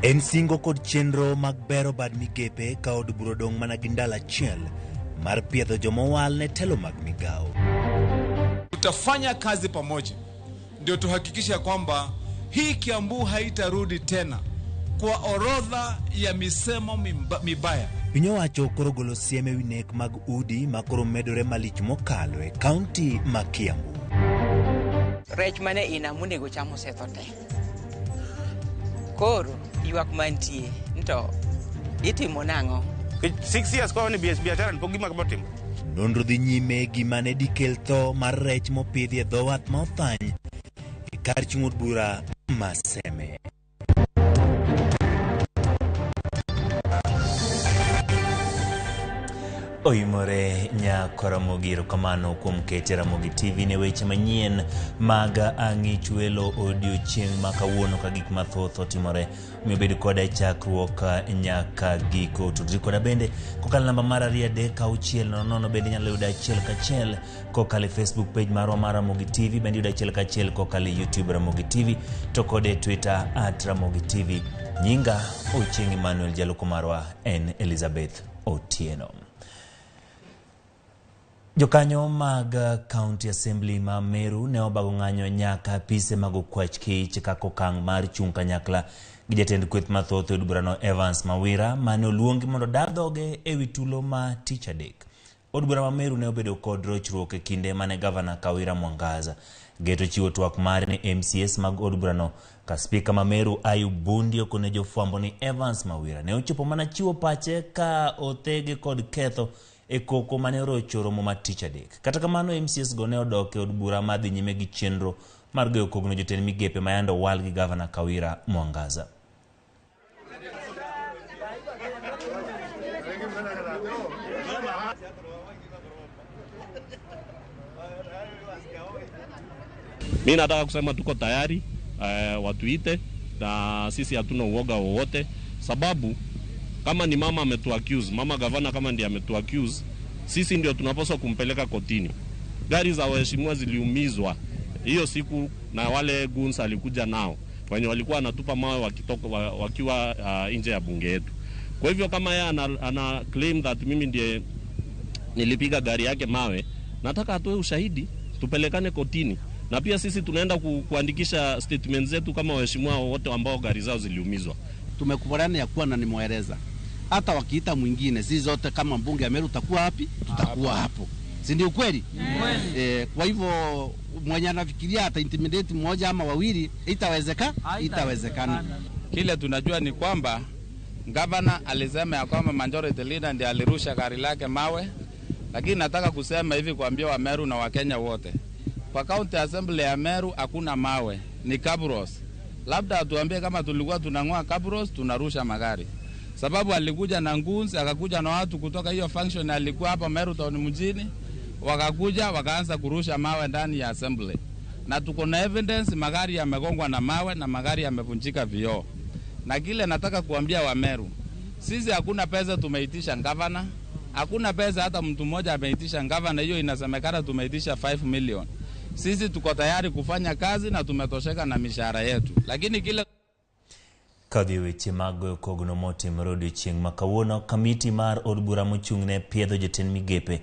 En singo kod chenro mag bero bad migepe ka od bura odong' mana gi ndalo achiel mar piedho jomowal ne telo mag migawo. Tutafanya kazi pamoja ndio tuhakikishe kwamba hii Kiambu haitarudi tena kwa orodha ya misemo mibaya. Piny owacho koro ogolo siem ewi nek mag udi ma koro medore malich mokalo e kaunti ma Kiambu. Rech mane ina monego cham osetho te. Koro ywak mantie to itimo nang'o? 6 years kwa ni biashara ni pok gima kama otimo. Nonro dhi nyime gima ne dikel tho mar rech mopidhi e dho wath ma othany e kar chung' od bura ma Seme. Oimore nyako Ramogi, erokamano kuom kete Ramogi TV ne weche manyien mag ang'ich welo odiochieng' ma kawuono ka gik mathoth otimore. Omiyo bed koda e chakruok nyaka giko. Tudri koda bende kokalo namba mar 2 3 6 0 0, bende inyalo yudo achiel kachiel kokalo e Facebook page marwa mar Ramogi TV, bende yudo achiel kachiel kokalo e YouTube Ramogi TV to kod e Twitter @RamogiTV. Nyinga Ochieng' Emmanuel, jalupo marwa en Elizabeth Otieno. Jokanyo mag County Assembly ma Meru ne obago ng'anyo nyaka apise mag okwach kich kaka okang' mar chung' kanyakla gi jatend kweth mathoth e od burano Evans Mawira mane oluongi mondo odar dhoge ewi tulo ma tich adek. Od bura ma Meru ne obedo kod rochruok e kinde mane gavana Kawira Mwangaza geto chiwo twak mare ne MCAs mag od burano ka spika ma Meru Ayub Bundi okone jofwambo ni Evans Mawira ne ochopo mana chiwo pache ka othege kod ketho e koko mane orocho romo ma tich adek. Kata kamano MCAs go ne odok e od bura madhi nyime gi chenro mar goyo kogno jotend migepe ma yande owal gi gavana Kawira Mwangaza. Mi nataka kusema tuko tayari watuite na sisi hatuna uoga wowote, sababu kama ni mama ametu accuse, mama gavana kama ndiye ametu accuse, sisi ndio tunapaswa kumpeleka kotini. Gari za waheshimiwa ziliumizwa hiyo siku na wale goons alikuja nao wenye walikuwa wanatupa mawe wakitoka, wakiwa nje ya bunge yetu. Kwa hivyo kama yeye ana claim that mimi ndiye nilipiga gari yake mawe, nataka atoe ushahidi tupelekane kotini, na pia sisi tunaenda kuandikisha statement zetu kama waheshimiwa wote ambao gari zao ziliumizwa. Tumekubaliana ya kuwa na nimweleza hata wakiita mwingine, sisi zote kama mbunge ya Meru tutakuwa wapi? Tutakuwa hapo, si ndio ukweli? Kwa hivyo mwenye anafikiria ata intimidate mmoja ama wawili, itawezekana. Kile tunajua ni kwamba gavana alisema ya kwamba majority leader ndiye alirusha gari lake mawe, lakini nataka kusema hivi, kuambia Wameru na Wakenya wote, kwa county assembly ya Meru hakuna mawe, ni cabros. Labda atuambie kama tulikuwa tunang'oa cabros tunarusha magari, sababu alikuja na goons, akakuja na watu kutoka hiyo function, alikuwa hapa Meru town mjini, wakakuja wakaanza kurusha mawe ndani ya assembly, na tuko na evidence, magari yamegongwa na mawe na magari yamevunjika vioo. Na kile nataka kuambia Wameru, sisi hakuna pesa tumeitisha gavana, hakuna pesa hata mtu mmoja ameitisha gavana. Hiyo inasemekana tumeitisha 5 million. Sisi tuko tayari kufanya kazi na tumetosheka na mishahara yetu, lakini kile Kadhi e weche mag goyo kogno motimore odiochieng' ma kawuono, kamiti mar od bura mochung' ne piedho jotend migepe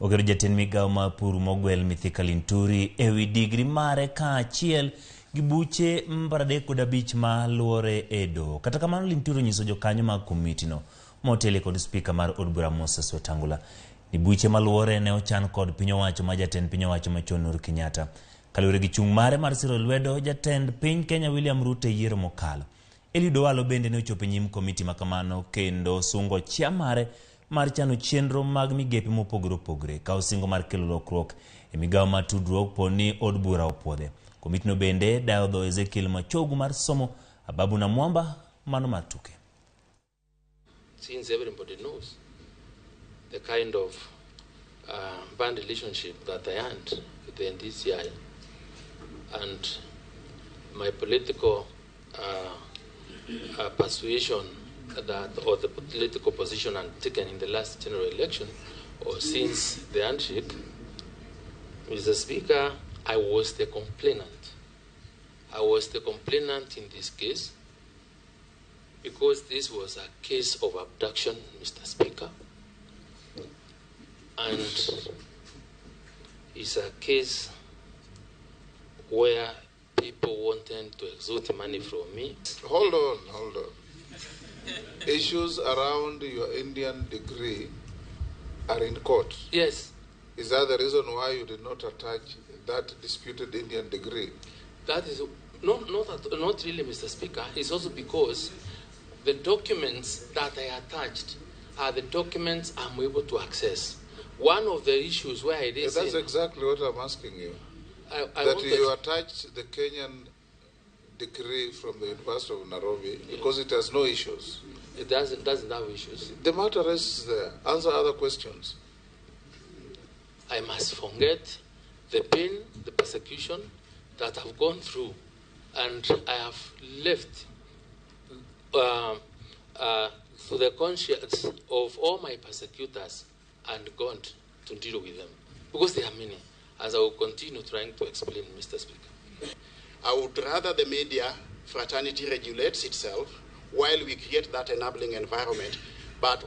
oketo jatend migawo mar pur mogwel Mithika Linturi ewi digri mare kaachiel gi buche 35 ma luore e doho. Kata kamano Linturi onyiso jokanyo mag komitino motelie kod spika mar od bura Moses Wetangula ni buche maluwore ne ochan kod piny owacho ma jatend piny owacho machon Uhuru Kenyatta. Kaluwore gi chung' mare mar siro lwedo jatend piny Kenya William Ruto e yiero mokalo. Eliud Owalo bende ne ochopo e nyim komiti ma kamano kendo sungo chia mare mar chano chenro mag migepe mopogore opogore ka osingo mar kelo lokruok e migawo mar tudruok po ni od bura opuodhe. Komitino bende dayo dho Ezekiel Machogu mar somo, Ababu Namwamba mano mar tuke. Since everybody knows the kind of bad relationship that I had with the DCI and my political persuasion that, or the political position I'd taken in the last general election, or since the handshake, Mr. Speaker, I was the complainant. I was the complainant in this case. Because this was a case of abduction, Mr. Speaker, and it's a case where people wanted to extort money from me. Hold on, hold on. Issues around your Indian degree are in court. Yes. Is that the reason why you did not attach that disputed Indian degree? That is not really, Mr. Speaker. It's also because the documents that I attached are the documents I'm able to access. One of the issues where it is... That's exactly what I'm asking you. I that you attached the Kenyan degree from the University of Nairobi because it has no issues. It doesn't have issues. The matter rests there. Answer other questions. I must forget the pain, the persecution that I've gone through, and I have left to the conscience of all my persecutors and God to deal with them, because they are many, as I will continue trying to explain, Mr. Speaker. I would rather the media fraternity regulates itself while we create that enabling environment. But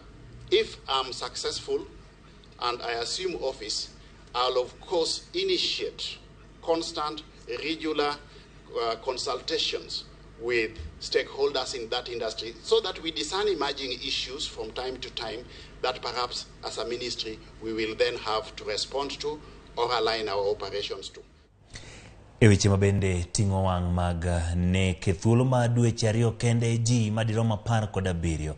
if I'm successful and I assume office, I'll of course initiate constant, regular consultations with stakeholders in that industry so that we discern emerging issues from time to time that perhaps as a ministry we will then have to respond to or align our operations to. E weche mabende ting'o wang' mag nek e thuolo mar dweche ariyo kende ji madirom 17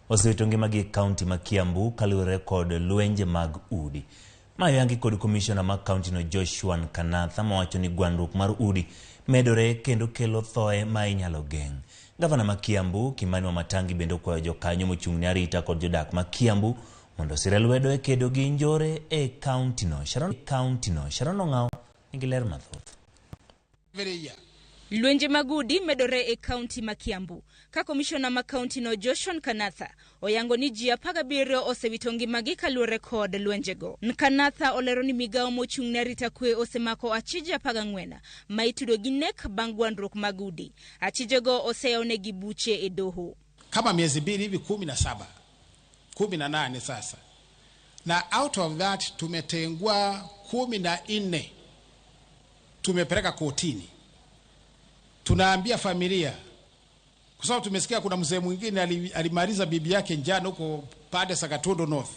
osewito ngimagi e kaunti ma Kiambu kaluwore kod lwenje mag udi. Ma oyangi kod komishona ma kaunti no Joshua Nkanatha mawacho ni gwandruok mar udi medore kendo kelo thoe ma inyalo geng'. Gavana ma Kiambu Kimani Wamatangi bende okwayo jokanyo mochung' ne arita kod jodak ma Kiambu mondo osire lwedo e kedo gi njore e kaunti no. Sharon Ong'ao nigi ler mathoth. Lwenje mag udi medore e kaunti ma Kiambu ka komishona ma kaunti no Joshua Nkanatha oyango ni ji 17 osewito ngimagi kaluwore kod lwenjego. Nkanatha olero ni migawo mochung' ne arita kwe osemako achije 14 ma itudo gi nek bang' gwandruok mag udi. Achijego oseyawonegi buche e doho. Kama miezi 2 hivi 17, 18 sasa, na out of that tumetengua 14 tumepeleka kotini. Tunaambia familia, kwa sababu tumesikia kuna mzee mwingine alimaliza bibi yake njano huko pande Sakatondo North.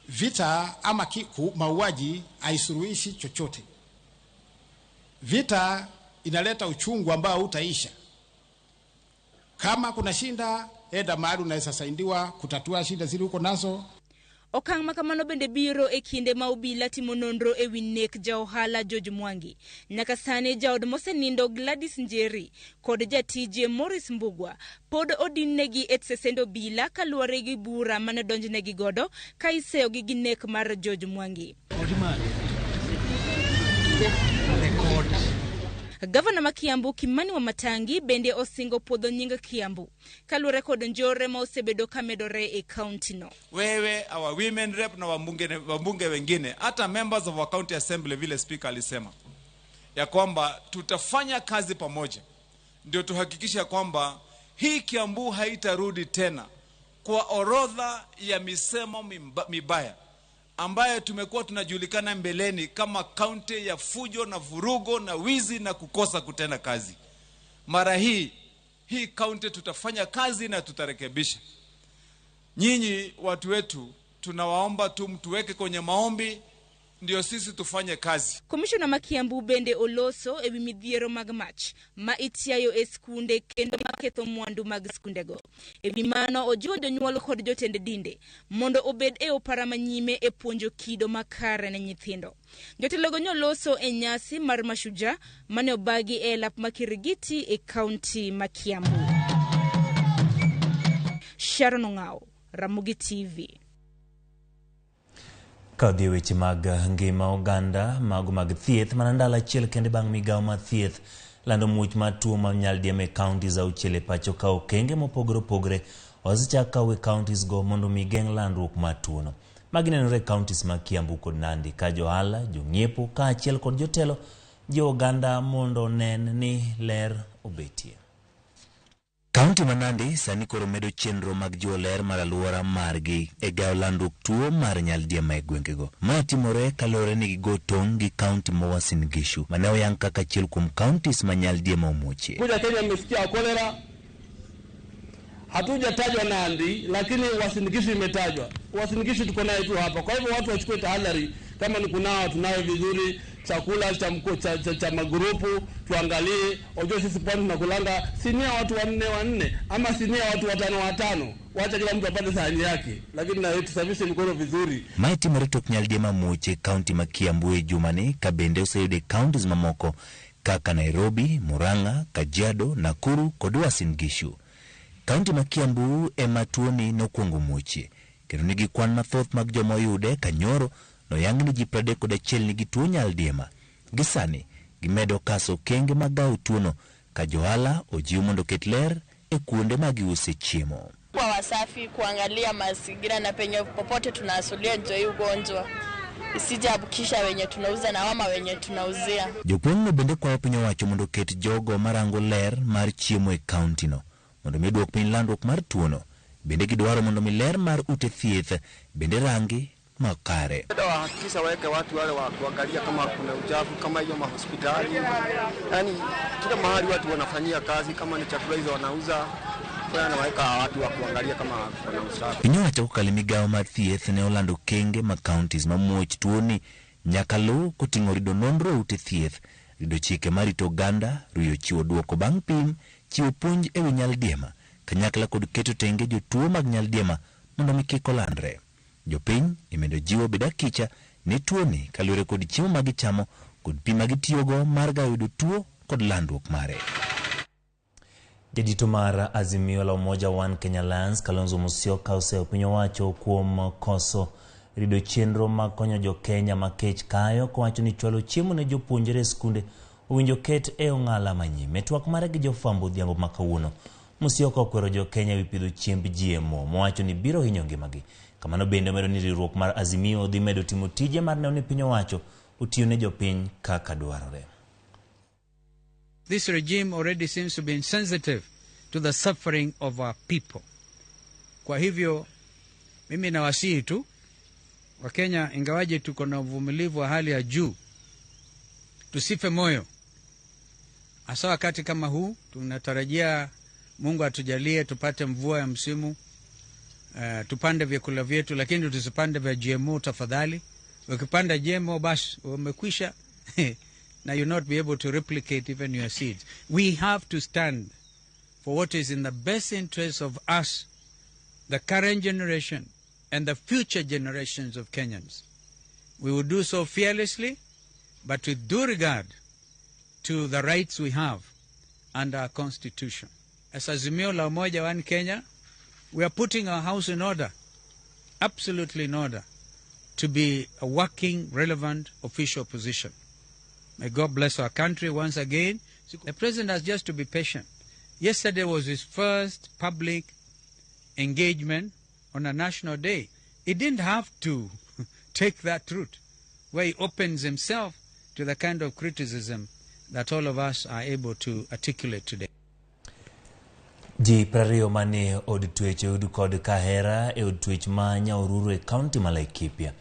Vita ama mauaji haisuluhishi chochote. Vita inaleta uchungu ambao utaisha. Kama kuna shinda, enda mahali unaweza saidiwa kutatua shida zile uko nazo. Okang' ma kamano bende biro e kinde ma obila timo nonro e wi nek ja ohala George Mwangi. Nyaka sani jaod mosenindo Gladys Njeri kod jatije Morris Mbugua pod odinnegi e sesend obila kaluwore gi bura mane donjnegi godo ka iseyogi gi nek mar George Mwangi. Gavana ma Kiambu Kimani Wamatangi bende osingo puodho nying Kiambu kaluwore kod njore ma osebedo kamedore e kaunti no. Wewe, our women rep na wabunge wengine, hata members of our county assembly, vile speaker alisema ya kwamba tutafanya kazi pamoja ndio tuhakikisha kwamba hii Kiambu haitarudi tena kwa orodha ya misemo mibaya ambayo tumekuwa tunajulikana mbeleni kama kaunti ya fujo na vurugo na wizi na kukosa kutenda kazi. Mara hii kaunti tutafanya kazi na tutarekebisha. Nyinyi watu wetu tunawaomba tu mtuweke kwenye maombi ndio sisi tufanye kazi. Komishona ma Kiambu bende oloso ewi midhiero mag mach ma itiayo e skunde kendo maketho mwandu mag skundego. Ewi mano ojiwo jonyuol kod jotend dinde mondo obed e opara manyime e puonjo kido makare ne nyithindo. Jotelogo nyoloso e nyasi mar Mashujaa mane obagi e lap ma Kirigiti e kaunti ma Kiambu. Sharon Ong'ao, Ramogi TV. Kadhi weche mag ngima oganda mago mag thieth mana ndalo achiel kende bang' migawo mar thieth lando muoch mar tuo mar nyaldiema e counties 6 e pacho ka okenge mopogore opogore osechak kaw e counties go mondo mi geng' landruok mar tuono. Magi nenore e counties mag Kiambu kod Nandi ka johala, jong'iepo kaachiel kod jotelo jiwo oganda mondo onen ni ler obetie. Kaunti ma Nandi sani koro medo chenro mag jiwo ler mar alwora margi e gayo landruok tuo mar nyaldiema e gwengego. Mae timore kaluwore ni gigo tong' gi kaunti ma Uasin Gishu mane oyang kaka achiel kuom counties ma nyaldiema omuochie. Kuja Kenya mmesikia kolera, hatujatajwa Nandi, lakini Uasin Gishu imetajwa. Uasin Gishu tuko naye tu hapa. Kwa hivyo watu wachukue tahadhari, kama ni kunawa tunawe vizuri, chakula cha, mko, cha, cha, cha magrupu tuangalie. Unajua sisi pwani tunakulanga sinia watu wanne wanne ama sinia watu watano watano, wacha kila mtu apate sahani yake, lakini na tusafishe mikono vizuri. Mae timore tok nyaldiema muoch e kaunti ma Kiambu e jumani ka bende oseyudo e counties mamoko kaka Nairobi, Murang'a, Kajiado, Nakuru kod Uasin Gishu. Kaunti ma Kiambu ema tuoni nokwongo muochie kendo nigi kwan mathoth mag joma oyude ka nyoro noyang ni ji 31 nigi tuo nyaldiema. Gi sani gimedo kaso okenge mag gayo tuono ka johala ojiw mondo oket ler e kuonde ma giuse chiemo. Kuwa wasafi, kuangalia mazingira na penye popote tunaasulia ndio hii ugonjwa isije ambukisha wenye tunauza na wama wenye tunauzia. Jopuonjno bende kwayo piny owacho mondo oket jogo marango ler mar chiemo e kauntino mondo mi duok piny landruok mar tuono. Bende gidwaro mondo mi ler mar ute thieth bende rangi makare. Wahakikisha waweke watu wale wa kuangalia kama kuna uchafu kama hiyo mahospitali, yaani kila mahali watu wanafanyia kazi, kama ni chakula hizo wanauza, kwa hiyo wanaweka watu wa kuangalia kama kuna usafi. Piny owacho kokalo e migawo mar thieth ne olando okenge ma counties ma muoch tuoni nyaka luw koting'o rido nonro e ute thieth, rido chike marito oganda, ruyo chiwo duoko bang' pim, chiwo puonj ewi nyaldiema, kanyakla kod keto tenge jotuo mag nyaldiema mondo mi kik olandre. Jopiny imedo jiwo bed akicha ne tuoni kaluwore kod chiemo ma gichamo kod pi ma gitiyogo mar gayo yudo tuo kod landruok mare. Jadito mar Azimio la Umoja One Kenya Alliance Kalonzo Musyoka oseyo piny owacho kuom koso rido chenro mag konyo jo-Kenya ma kech kayo kowacho ni chwalo chiemo ne jopuonjre e skunde owinjo ket e ong'ala manyime. Twak mare gi jofwambo odhiambo ma kawuono, Musyoka okwero jo-Kenya ewi pidho chiemb GMO mowacho ni biro hinyo ngimagi. Kamano bende omedo ni riwruok mar Azimio dhi medo timo tije mar neno ni piny owacho otiyo ne jopiny kaka dwarore. This regime already seems to be insensitive to the suffering of our people. Kwa hivyo mimi nawasihi tu Wakenya, ingawaje tuko na uvumilivu wa hali ya juu, tusife moyo, hasa wakati kama huu. Tunatarajia Mungu atujalie tupate mvua ya msimu, tupande vyakula vyetu, lakini tusipande vya GMO tafadhali. Ukipanda GMO basi umekwisha na you not be able to replicate even your seeds. We have to stand for what is in the best interest of us, the current generation and the future generations of Kenyans. We will do so fearlessly, but with due regard to the rights we have under our constitution. As Azimio la Umoja One Kenya, we are putting our house in order, absolutely in order, to be a working, relevant official position. May God bless our country once again. The president has just to be patient. Yesterday was his first public engagement on a national day. He didn't have to take that route where he opens himself to the kind of criticism that all of us are able to articulate today. Ji 20 mane od twech oyud kod kahera e od twech ma Nyahururu e kaunti ma Laikipia.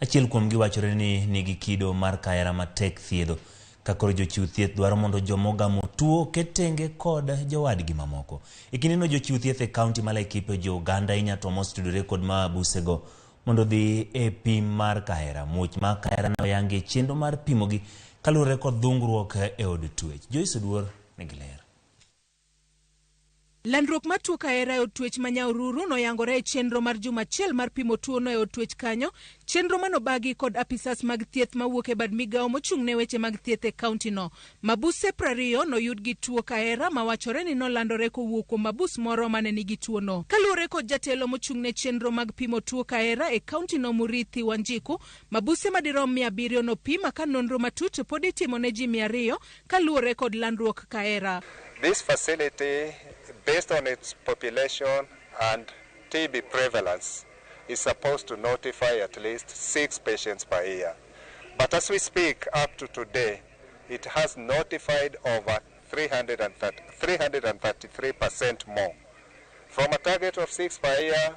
Achiel kuomgi wachore ni nigi kido mar kahera matek thiedho. Ka koro jochiw thieth dwaro mondo joma ogamo tuo oket tenge kod jowadgi mamoko. E kindeno jochiw thieth e kaunti ma Laikipia ojiwo oganda ahinya to mosetudore kod mabusego mondo odhi e pim mar kahera. Muoch mar kahera ne oyangi e chenro mar pimogi kaluwore kod dhungruok e od twech. Joyce Oduor nigi ler. Landruok mar tuo kahera e od twech ma Nyahururu noyangore e chenro mar juma achiel mar pimo tuono e od twech kanyo, chenro manobagi kod apisas mag thieth mawuok e bad migawo mochung' ne weche mag thieth e kaunti no. Mabuse 20 noyud gi tuo kahera mawachore ni nolandore kowuok kuom mabus moro mane nigi tuono. Kaluwore kod jatelo mochung' ne chenro mag pimo tuo kahera e kaunti no Murithi Wanjiku, mabuse madirom 700 nopima ka nonro matut pod itimo ne ji 200 kaluwore kod landruok kahera. This facility, based on its population and TB prevalence, is supposed to notify at least 6 patients per year. But as we speak, up to today, it has notified over 333% more. From a target of 6 per year,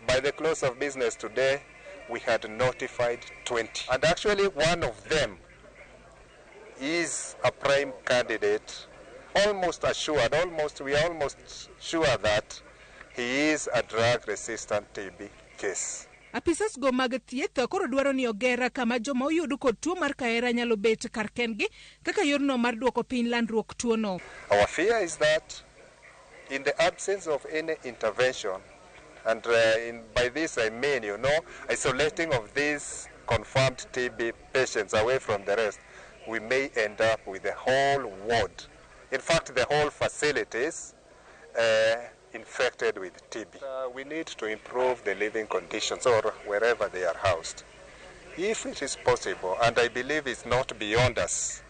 by the close of business today, we had notified 20. And actually one of them is a prime candidate, almost assured, we are almost sure that he is a drug-resistant TB case. Apisas go mag thieth koro dwaro ni oger kama joma oyud kod tuo mar kahera nyalo bet kar kendgi kaka yorno mar duoko piny landruok tuono. Our fear is that in the absence of any intervention, and by this I mean, isolating of these confirmed TB patients away from the rest, we may end up with the whole ward, in fact the whole facilities, infected with TB. We need to improve the living conditions or wherever they are housed. If it is possible, and I believe it's not beyond us,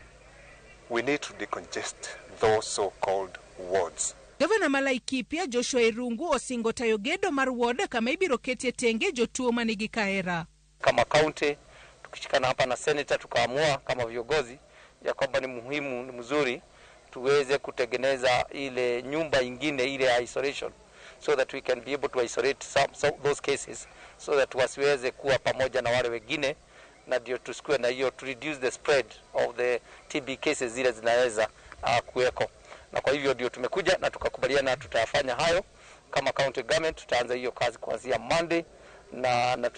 we need to decongest those so-called wards. Gavana ma Laikipia Joshua Irungu osingo tayo gedo mar ward kama ibiro ketie tenge jotuo manigi kahera. Kama county tukishikana hapa na senator tukaamua kama viongozi ya kwamba ni muhimu, ni mzuri tuweze kutengeneza ile nyumba ingine ile isolation, so that we can be able to isolate some those cases so that wasiweze kuwa pamoja na wale wengine, na ndio tusikue na hiyo, to reduce the spread of the TB cases zile zinaweza kuweko. Na kwa hivyo ndio tumekuja na tukakubaliana tutafanya hayo kama county government. Tutaanza hiyo kazi kuanzia Monday na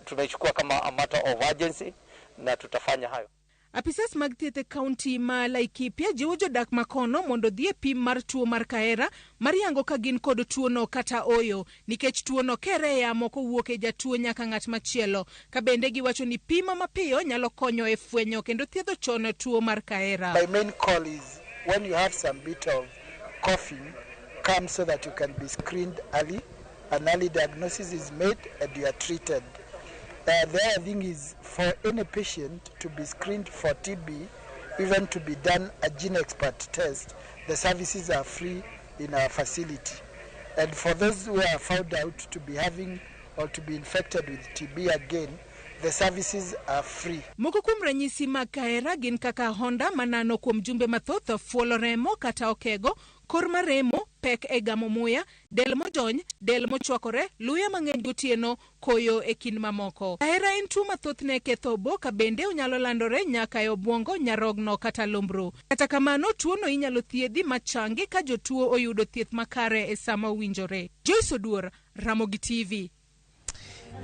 tumeichukua kama a matter of urgency na tutafanya hayo. Apisas mag thieth e kaunti ma Laikipia jiwo jodak makono mondo odhi e pim mar tuo mar kahera mar yango ka gin kod tuono kata oyo, nikech tuono kere e yamo kowuok e jatuo nyaka ng'at machielo. Ka bende giwacho ni pimo mapiyo nyalo konyo e fwenyo kendo thiedho chon tuo mar kahera. My main call is when you have some bit of coughing, come so that you can be screened early. An early diagnosis is made and you are treated. The other thing is for any patient to be screened for TB, even to be done a GeneXpert test, the services are free in our facility. And for those who are found out to be having or to be infected with TB again, the services are free. Moko kuom ranyisi mag kahera gin kaka honda manano kuom jumbe mathoth, fuolo remo kata okego, kor maremo, pek e gamo muya, del mojony, del mochwakore, luya mang'eny gotieno, koyo e kind mamoko. Kahera en tuo mathothne ketho obo ka bende onyalo landore nyaka e obwongo, nyarogno kata lumbru. Kata kamano, tuono inyalo thiedhi machangi ka jotuo oyudo thieth makare e sama owinjore. Joyce Oduor, Ramogi TV.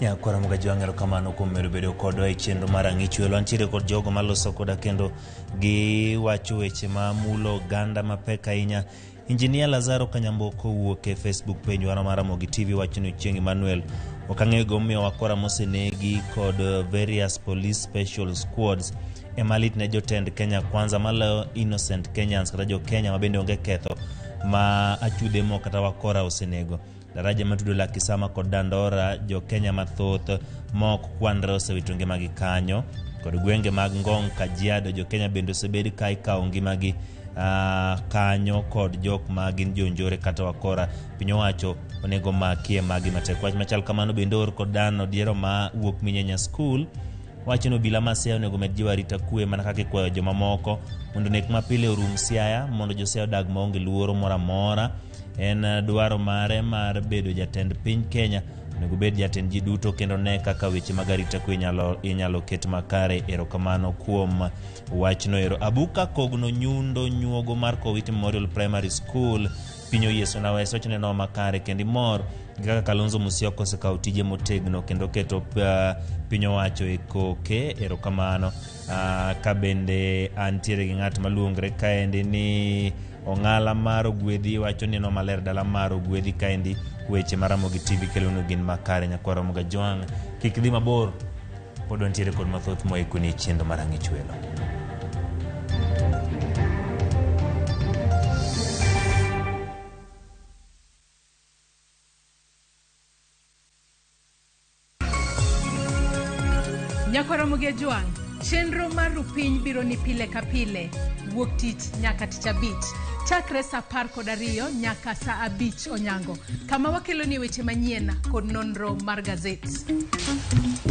Nyakwara Mugajwang', erokamano kuom medo bedo kodwa e chenro mar Ang'ich Welo. Antiere kod jogo maloso koda kendo giwacho weche ma mulo oganda mapek ahinya. Injinia Lazaro Kanyambo owuok e Facebook page mar Ramogi TV wacho ni Ochieng' Emmanuel ok ang'eyo gimomiyo wakora mosenegi kod various police special squads ema lit ne jotend Kenya Kwanza maloyo innocent Kenyans kata jo Kenya mabende onge ketho ma achudhe moko kata wakora osenego. Daraja matudo la Kisama kod Dandora, jo Kenya mathoth mok kwanre osewito ngimagi kanyo. Kod gwenge mag Ngong, Kajiado, jo Kenya bende osebed ka ikawo ngimagi kanyo kod jok ma gin jonjore kata wakora. Piny owacho onego makie magi matek. Wach machal kamano bende or kod Dan Odiero ma wuok Minyenya School wacho ni obila ma Siaya onego med jiwo arita kwe mana kaka ikwayo jomamoko mondo nek mapile orum Siaya mondo jo Siaya odag maonge luoro moro amora. En dwaro mare mar bedo jatend piny Kenya onego bed jatend ji duto kendo ne kaka weche mag arita kwe inyalo ket makare. Erokamano kuom wachno ero. Abuka Kogno Nyundo nyuogo mar Kowiti Memorial Primary School piny oyie Suna West wacho ni no makare kendo imor gi kaka Kalonzo Musyoka osekawo tije motegno kendo keto piny owacho e koke. Erokamano. Ka bende antiere gi ng'at maluongre kaendi ni Ong'ala mar Ogwedhi wacho ni no maler dala mar Ogwedhi kaendi weche mar Ramogi TV kelonu gin makare. Nyakwar Ramogi Ajwang' kik dhi mabor, pod wantiere kod mathoth moikoni e chenro mar Ang'ich Welo. Nyakwar Ramogi Ajwang', chenro mar Rupiny biro ni pile ka pile, wuok tich nyaka tich abich, chakre saa 12 nyaka saa 5 onyango, kama wakeloni weche manyien kod nonro mar gazet.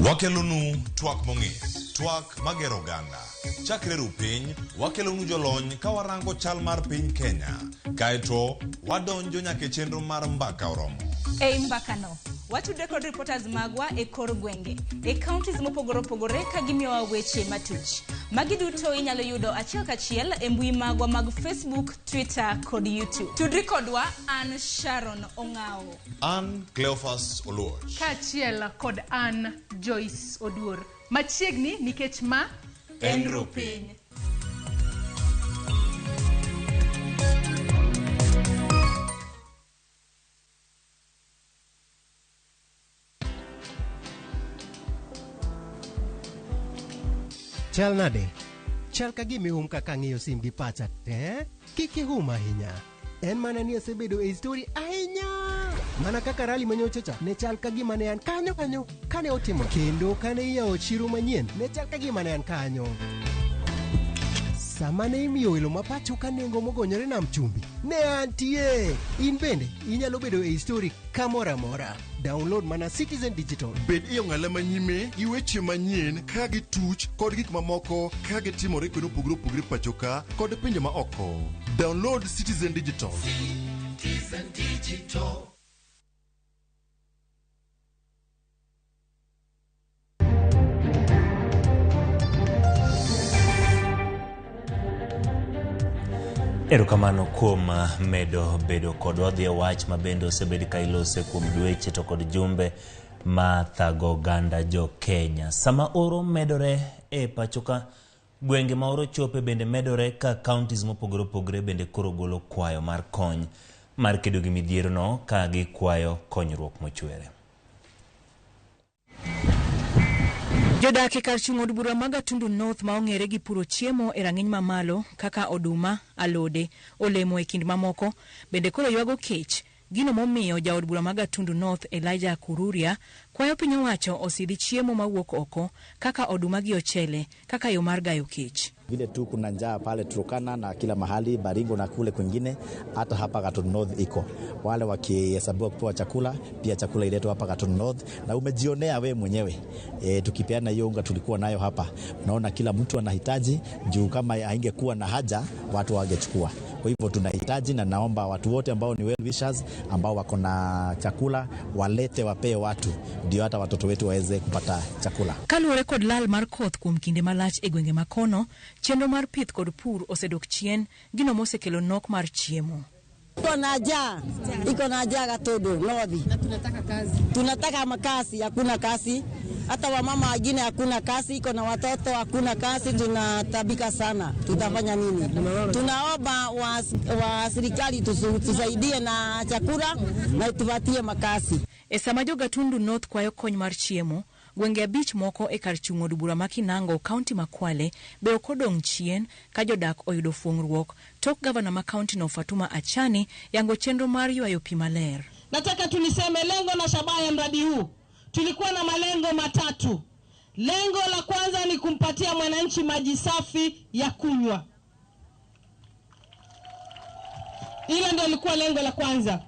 Wakelonu twak mong'ith. Twak magero oganda. Chakre ru piny, wakelonu jolony ka warango chal mar piny Kenya. Kaeto, wadonjo nyaka e chenro mar Mbaka Oromo. Ei mbakano, watudre kod reporters magwa e kor gwenge, e counties mopogore opogore ka gimiyowa weche matuch. Magi duto inyalo yudo achiel kachiel e mbui magwa mag Facebook, Twitter kod YouTube. Tudri kodwa an Sharon Ong'awo. An Cleophas Oluoch. Kaachiel kod an Joyce Oduor. Machiegni nikech ma En Rupiny. Chal nade? Chal ka gima ihum kaka ang'iyo sim gi pacha, eh? Kik ihum ahinya. En mana ni asebedo e story ahinya. Mana kaka rally manyocha cha, ne chal ka gima ne an kanyo kanyo kane otimo. Kendo kane iyawo chiro manyien, ne chal ka gima ne an kanyo. Sama ne imiyo welo ma pacho ka nengo mogonyore nam chumbi, ne antie. In bende inyalo bedo e story kamoro amora. Download mana Citizen Digital. Bed e ong'ala manyime gi weche manyien ka gituch kod gik mamoko ka gitimore kuonde mopogore opogore pacho ka kod pinje ma oko. Download Citizen Digital. Citizen Digital. Erokamano kuom medo bedo kodwa. Dhi e wach ma bende osebed ka ilose kuom dweche to kod jumbe ma thago oganda jo Kenya. Sama oro medore e pacho ka, gwenge ma oro chope bende medore ka counties mopogore opogore bende koro golo kwayo mar kony mar kedo gi midhierono ka gikwayo konyruok mochwere. Jodak e kar chung' od bura ma Gatundu North ma ong'ere gi puro chiemo e rang'iny mamalo kaka oduma, alode, olemo e kind mamoko bende koro ywago kech. Gino momiyo jaod bura ma Gatundu North Elijah Kururia kwayo piny owacho osidhi chiemo mawuok oko kaka oduma gi ochele kaka yo mar gayo kech. Vile tu kuna njaa pale Turkana na kila mahali Baringo na kule kwingine, hata hapa Gatundu North iko wale wakihesabiwa kupewa chakula, pia chakula iletwe hapa Gatundu North, na umejionea we mwenyewe tukipeana hiyo unga tulikuwa nayo hapa, unaona kila mtu anahitaji juu kama haingekuwa na haja watu wangechukua. Kwa hivyo tunahitaji, na naomba watu wote ambao ni well wishers ambao wako na chakula walete, wapee watu, ndio hata watoto wetu waweze kupata chakula. Kaluwore kod lal mar koth kuom kinde malach e gwenge makono, chenro mar pith kod pur osedok chien, gino mosekelo nok mar chiemo. Iko na njaa Gatundu North. Na tunataka kazi. Tunataka makazi, hakuna kazi. Hata wamama wengine hakuna kazi, iko na watoto hakuna kazi, tunatabika sana. Tutafanya nini? Tunaomba wa serikali tusaidie na chakula na tupatie makazi. E sama jo Gatundu North kwayo kony mar chiemo, gwenge abich moko e kar chung' od bura ma Kinango, kaunti ma Kwale, be ok odong' chien ka jodak oyudo fuong'ruok tok gavana ma kaunti no Fatuma Achani yango chenro mar ywayo pi maler. Nataka tuniseme lengo na shabaha ya mradi huu. Tulikuwa na malengo matatu. Lengo la kwanza ni kumpatia mwananchi maji safi ya kunywa. Hilo ndio lilikuwa lengo la kwanza.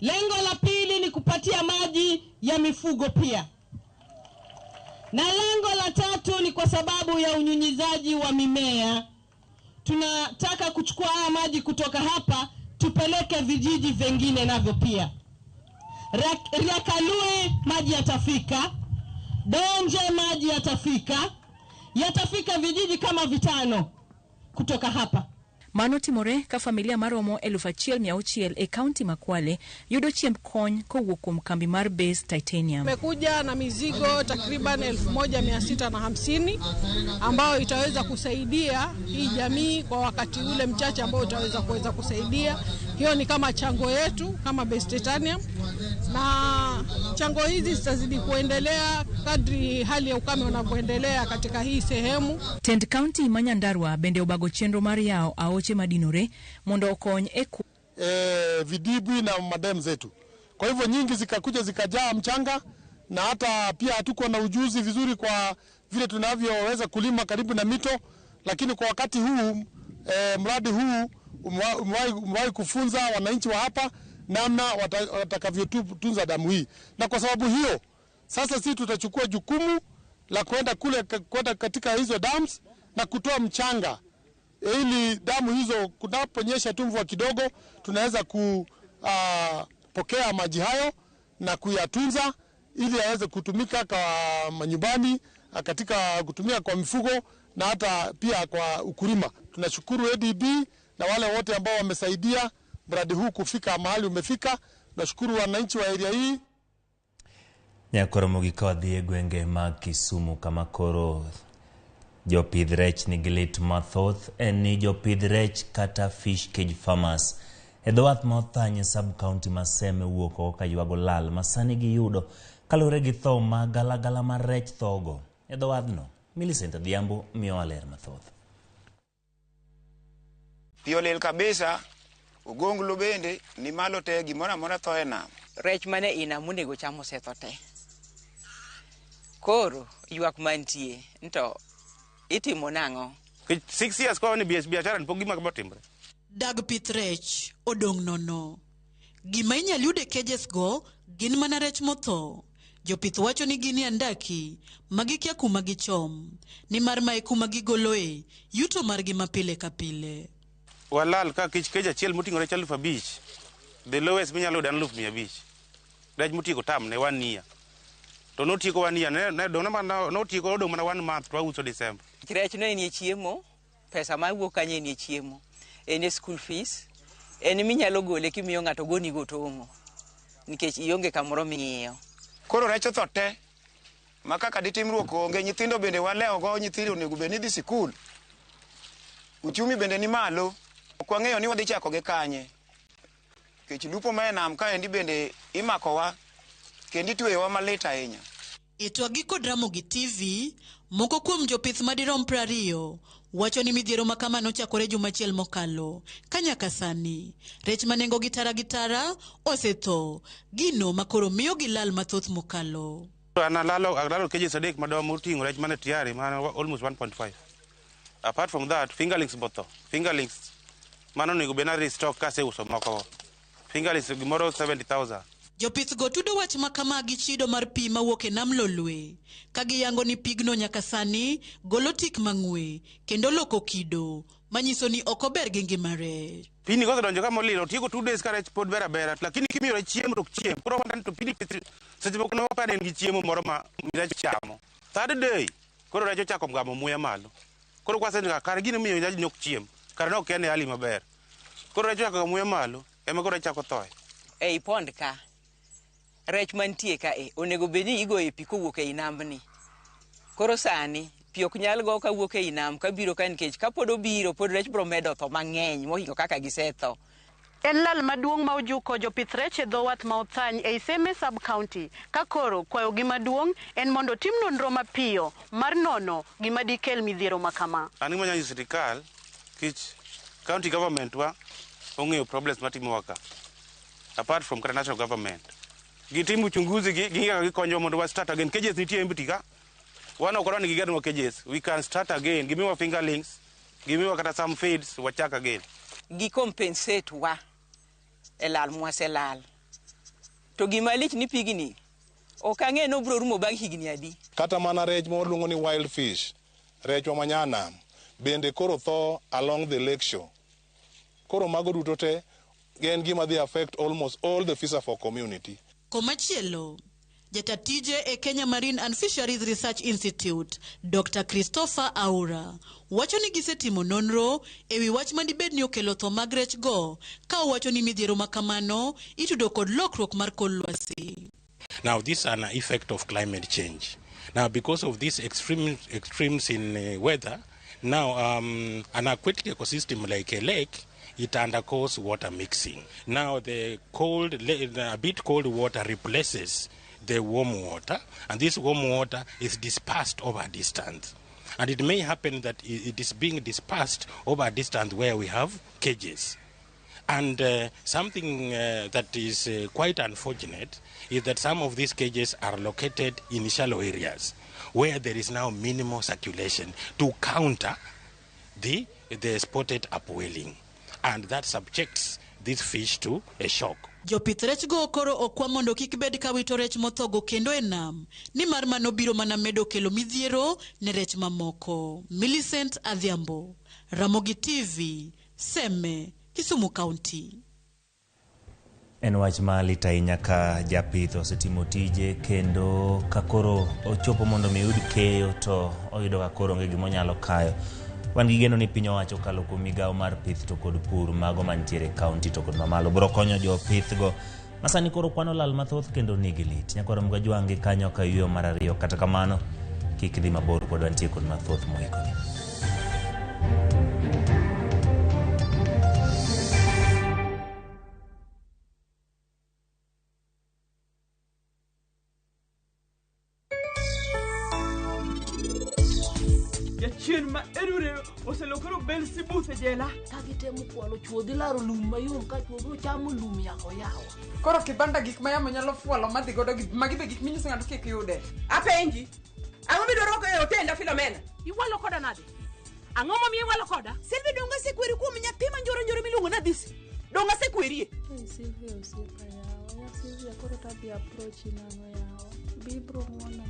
Lengo la pili ni kupatia maji ya mifugo pia. Na lengo la tatu ni kwa sababu ya unyunyizaji wa mimea. Tunataka kuchukua haya maji kutoka hapa tupeleke vijiji vingine navyo pia. Riakalui maji yatafika, Donje maji yatafika, yatafika vijiji kama vitano kutoka hapa. Mano timore ka familia maromo 1600 e kaunti ma Kwale yudo chiemb kony kowuok kuom kambi mar Base Titanium. Tumekuja na mizigo takriban 1650 ambayo itaweza kusaidia hii jamii kwa wakati ule mchache ambao utaweza kuweza kusaidia. Hiyo ni kama chango yetu kama Base Titanium, na chango hizi zitazidi kuendelea kadri hali ya ukame unavyoendelea katika hii sehemu. Tend County ma Nyandarua bende obago chenro mar yawo aoche madinore mondo okony e vidibwi na madem zetu. Kwa hivyo nyingi zikakuja zikajaa mchanga, na hata pia hatukuwa na ujuzi vizuri kwa vile tunavyoweza kulima karibu na mito, lakini kwa wakati huu mradi huu umewahi kufunza wananchi wa hapa namna watakavyotunza damu hii. Na kwa sababu hiyo sasa sisi tutachukua jukumu la kwenda kule kwenda katika hizo dams na kutoa mchanga ili damu hizo kunaponyesha tu mvua kidogo tunaweza kupokea maji hayo na kuyatunza ili yaweze kutumika kwa manyumbani, katika kutumia kwa mifugo na hata pia kwa ukulima. Tunashukuru ADB na wale wote ambao wamesaidia mradi huu kufika mahali umefika. Tunashukuru wananchi wa area hii. Nyakoro mogik wadhi e gwenge mag Kisumu kama koro jopidh rech nigi lit mathoth en ni jopidh rech kata fish cage farmers e dho wath ma Othany e sub county ma Seme wuok oko ka ywago lal ma sani giyudo kaluwore gi tho ma galagala mar rech thogo e dho wadhno. Millicent Adhiambo miyowa ler mathoth. Pi olil kabisa, ogonglo bende ni malo te, gimoro amora tho e nam. Rech mane i nam onego cham osetho te. Koro ywak mantie to itimo nang'o? 6 years kwa ni biashara ni pok gima kama otimre. Dag pith rech odong' nono. Gima inyal yud e cages go gin mana rech motho. Jopith wacho ni gin e andaki ma gikia kuma gichom, nimar mae kuma gigoloe yuto margi ma pile ka pile. Walal ka kich cage achiel moting'o rech 5,000. The lowest minyalo yudo en 500,000. Rech motieko tam ne 1 year. To notieko 1 year, ne dong' mana notieko odong' mana 1 month to wauso December. Rech no en e chiemo, pesa mawuok kanyo en e chiemo, en e school fees, en minyalo gole kimiyo ng'ato gonigo tong'o, nikech ionge kamoro ming'iyo. Koro rech otho te, ma kaka ditimruok onge, nyithindo bende walewogo, nyithindo onego bed ni dhi sikul. Uchumi bende ni malo, ok wang'eyo ni wadhi chako gi kanye. Nikech lupo ma e nam kaendi bende imakowa, kendo itweyowa malit ahinya. E twagi kod Ramogi TV, moko kuom jopith madirom 20 wacho ni midhiero ma kama nochakore juma achiel mokalo, ka nyaka sani rech ma nengogi tara gi tara osetho, gino ma koro miyo gilal mathoth mokalo. An alalo cages 3 madom moting'o rech mane tayari mana almost 1.5. Apart from that, fingerlings botho. Fingerlings mano onego bed na restock kaseuso moko. Fingerlings gimoro 70,000. Jopith go tudo wach ma kama gi chido mar pi mawuok e nam Lolwe, ka giyango ni pigno nyaka sani golo tik mang'we kendo loko kido manyiso ni ok ober gi ngima rech. Pini kosedonjo kama olil, otieko 2 days ka rech pod ber abera, lakini kimiyo rech chiemo to ok chiem. Koro wandani to pini seche moko ne waparo en gi chiemo moro ma rech chamo. Third day, koro rech ochako gamo muya malo. Koro kwaseneno kare gino miyo rech ok chiem, kare ne ok en e hali maber. Koro rech ochako gamo muya malo, ema koro rech chako thoe. Ei pond ka, rech mantie ka e onego bed ni igoyo pi kowuok ei nambni. Koro sani pi ok nyal go kawuok ei nam kabiro ka nikech kapod obiro pod rech biro medo tho mang'eny mohingo kaka gisetho. En lal maduong' ma ojuko jopith rech e dho wath ma Othany ei Seme sub-county ka koro kwayogi maduong' en mondo tim nonro mapiyo mar nono gima dikel midhiero ma kama. An gima anyalo nyiso sirikal kich county government wa ong'eyo problems matimowa ka apart from kata national government. Gitim uchunguzi gi kaka gikonyowa mondo wa start again. Cages nitie empty ka. Wan ok wadwa ni gigernwa cages. We can start again. Gimiwa fingerlings, gimiwa kata some feeds, wachak again. Gi compensate wa e lal mwaselal. To gima lich ni pigni ok ang'e ni obiro rumo bang' higni adi. Kata mana rech ma waluongo ni wild fish, rechwa ma nyanam, bende koro tho along the lake shore. Koro mago duto te en gima dhi affect almost all the fisherfolk community. Komachielo, jata tije e Kenya Marine and Fisheries Research Institute, Dr. Christopher Aura, wacho ni gisetimo nonro ewi wach madibed ni okelo tho mag rech go, ka owacho ni midhiero ma kamano itudo kod lokruok mar kor lwasi. Now, this is an effect of climate change. Now, because of these extremes in weather, now an aquatic ecosystem like a lake, it undergoes water mixing. Now, the a bit cold water replaces the warm water, and this warm water is dispersed over a distance. And it may happen that it is being dispersed over a distance where we have cages. And something that is quite unfortunate is that some of these cages are located in shallow areas where there is now minimal circulation to counter the spotted upwelling. And that subjects this fish to a shock. Jopith rechgo koro okwa mondo kik bed ka wito rech mothogo kendo e nam, nimar mano biro mana medo kelo midhiero ne rech mamoko. Millicent Adhiambo, Ramogi TV, Seme, Kisumu County. En wach malit ahinya ka japith osetimo tije kendo ka koro ochopo mondo mi oyud keyo to oyudo ka koro onge gima onyalo kayo. Wan gi geno ni piny owacho kokalo kuom migawo mar pith to kod pur mago mantiere e kaunti to kod mamalo biro konyo jopith go ma sani koro kwano lal mathoth kendo nigi lit. Nyakwar Mgajwang' gi kanyo ka yueyo mar ariyo kata kamano kik idhi mabor pod wantie kod mathoth moikoni. Jachien ma erure oselokore Belzebuth e jela. Ka gitemo kwalo chwo dhi laro lum mayom ka chwo biro chamo lum yako yawa. Koro kibanda gik ma yamo nyalo fwalo madhi godo gi magi be gik minyiso ng'ato kik yude. Apenji, ang'o midwaro e otenda Filomena? Iwalo koda nade? Ang'o momiyo iwalo koda? Silvi donge asekweri kuom nyathi ma njoro njoro miluongo ni Adhisi? Donge asekwerie? Hey, Sylvia osiepa yawa. Ya Sylvia koro tadhi approach nang'o yawa. Bi ibro ng'wonona.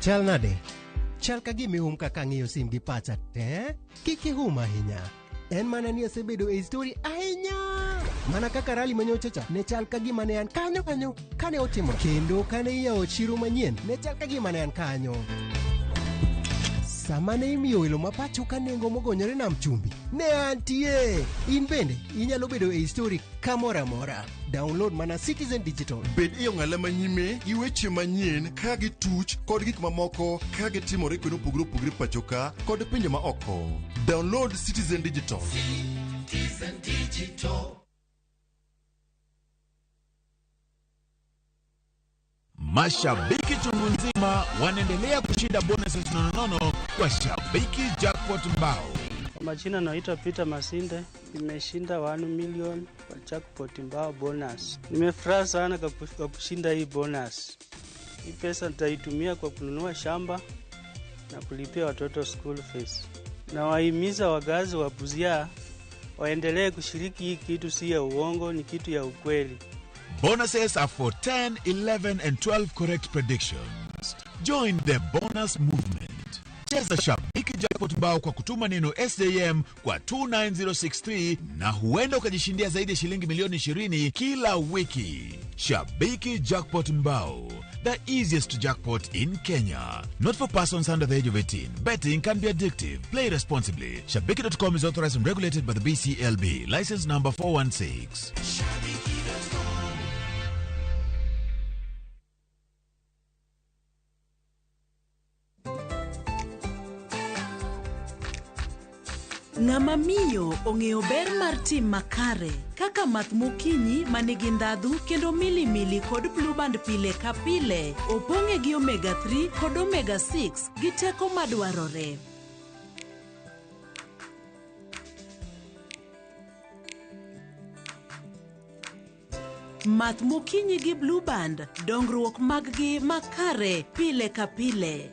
Chal nade? Chal ka gima ihum kaka ang'iyo sim gi pacha te. Kik ihum ahinya. En mana ni asebedo e story ahinya. Mana kaka rali manyocha cha ne chal ka gima ne an kanyo kanyo kane otimo. Kendo kane iyawo chiro manyien ne chal ka gima ne an kanyo. Sama ne imiyo welo ma pacho ka nengo mogonyore nam chumbi, ne antie. In bende inyalo bedo e story kamoro amora. Download mana Citizen Digital. Bed e ong'ala manyime gi weche manyien ka gituch kod gik mamoko ka gitimore kuonde mopogore opogore pacho ka kod pinje ma oko. Download Citizen Digital. Citizen Digital. Mashabiki chungu nzima wanaendelea kushinda bonuses nononono kwa Shabiki Jackpot Mbao. Kwa majina naitwa Peter Masinde, nimeshinda 1 million kwa jackpot mbao bonus. Nimefurahi sana kwa kushinda hii bonus. Hii pesa nitaitumia kwa kununua shamba na kulipia watoto school fees. Nawahimiza wakazi wa Busia waendelee kushiriki hii kitu, si ya uongo, ni kitu ya ukweli. Bonuses are for 10, 11 and 12 correct predictions. Join the bonus movement. Cheza Shabiki Jackpot Mbao kwa kutuma neno SJM kwa 29063 na huenda ukajishindia zaidi ya shilingi milioni 20 kila wiki. Shabiki Jackpot Mbao, the easiest jackpot in Kenya. Not for persons under the age of 18. Betting can be addictive. Play responsibly. Shabiki.com is authorized and regulated by the BCLB. License number 416. Ng'ama miyo ong'eyo ber mar tim makare kaka math mokinyi ma nigi ndhadhu kendo milimili kod blueband pile ka pile opong'e gi omega 3 kod omega 6 gi teko madwarore. Math mokinyi gi blueband dongruok mag gi makare pile ka pile.